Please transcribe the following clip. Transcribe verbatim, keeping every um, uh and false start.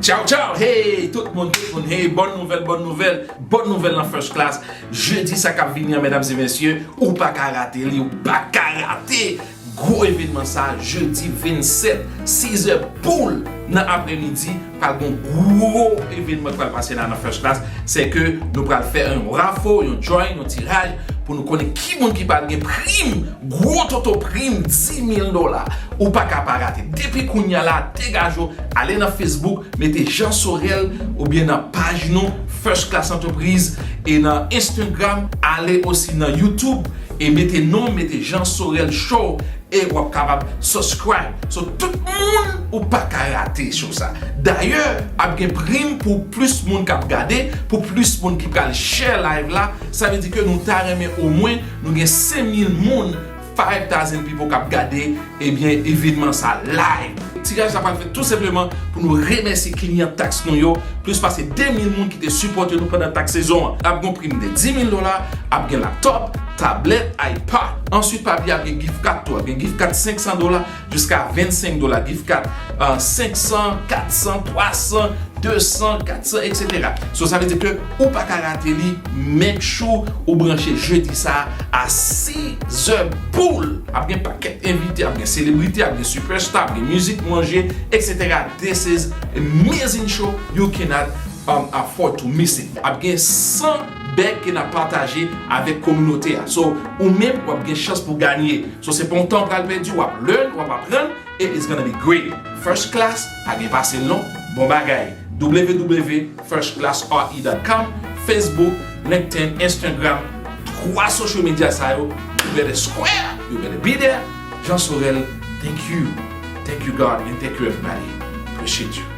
Tchaw, tchaw, hey, tout moun, tout moun, hey, bòn nouvèl, bòn nouvèl, bòn nouvèl nan First Class. Jedi sa k ap vini an, medam e mesye, ou pa ka rate li, ou pa ka rate gwo evènman sa, jedi vennsèt, sizè poul nan aprèmidi, pral gon gwo evènman k pral pase la nan First Class, se ke nou pral fè yon rafo, yon drawing, yon tiraj, pou nou konnen ki moun ki pral gen prim, gwo toto prim, dis mil dola. Ou pa ka pa rate. Depi kounya la, degaje w, ale nan Facebook, mete Jean Sorel, oubyen nan paj nou, First Class Entreprise, e nan Instagram, ale osi nan YouTube, e mete non, mete Jean Sorel Show, e w ap kapab subscribe. So, tout moun, ou pa ka rate show sa. Dayè, ap gen prim pou plis moun k ap gade, pou plis moun ki pral share live la. Sa vle di ke nou ta renmen omwen nou gen senk mil moun, five thousand people k ap gade, ebyen, evènman sa live. Tiraj la pral fèt tou senpleman pou nou remèsye kliyan Tax nou yo, plis pase de mil moun ki te sipòte nou pandan Tax sezon an. Ap gen prim de dis mil dola, ap gen laptop, tablèt, iPad. Answit, pa bliye ap gen gift card tou, ap gen gift card senk san dola jiska vennsenk dola, gift card, euh, senk san, kat san, twa san, de san, kat san, et cetera. So, sa vle di ke ou pa ka rate li, make sure ou branche jedi sa a sizè poul. Ap gen pakèt envite, ap gen selebrite, ap gen superstar, ap gen mizik, manje, et cetera. This is amazing show, you cannot, um, afford to miss it. Ap gen san bèg ke n ap pataje avèk kominote a. So, ou menm, w ap gen chans pou ganye. So, se pa yon tan w pral pèdi, w ap learn, w ap aprann, and it's gonna be great. First Class, pa gen pase l non, bon bagay. W W W first class R E dot com, Facebook, LinkedIn, Instagram, twa social media sa yo, you better square, you better be there. Jean Sorel, thank you. Thank you, God, and thank you, everybody. Appreciate you.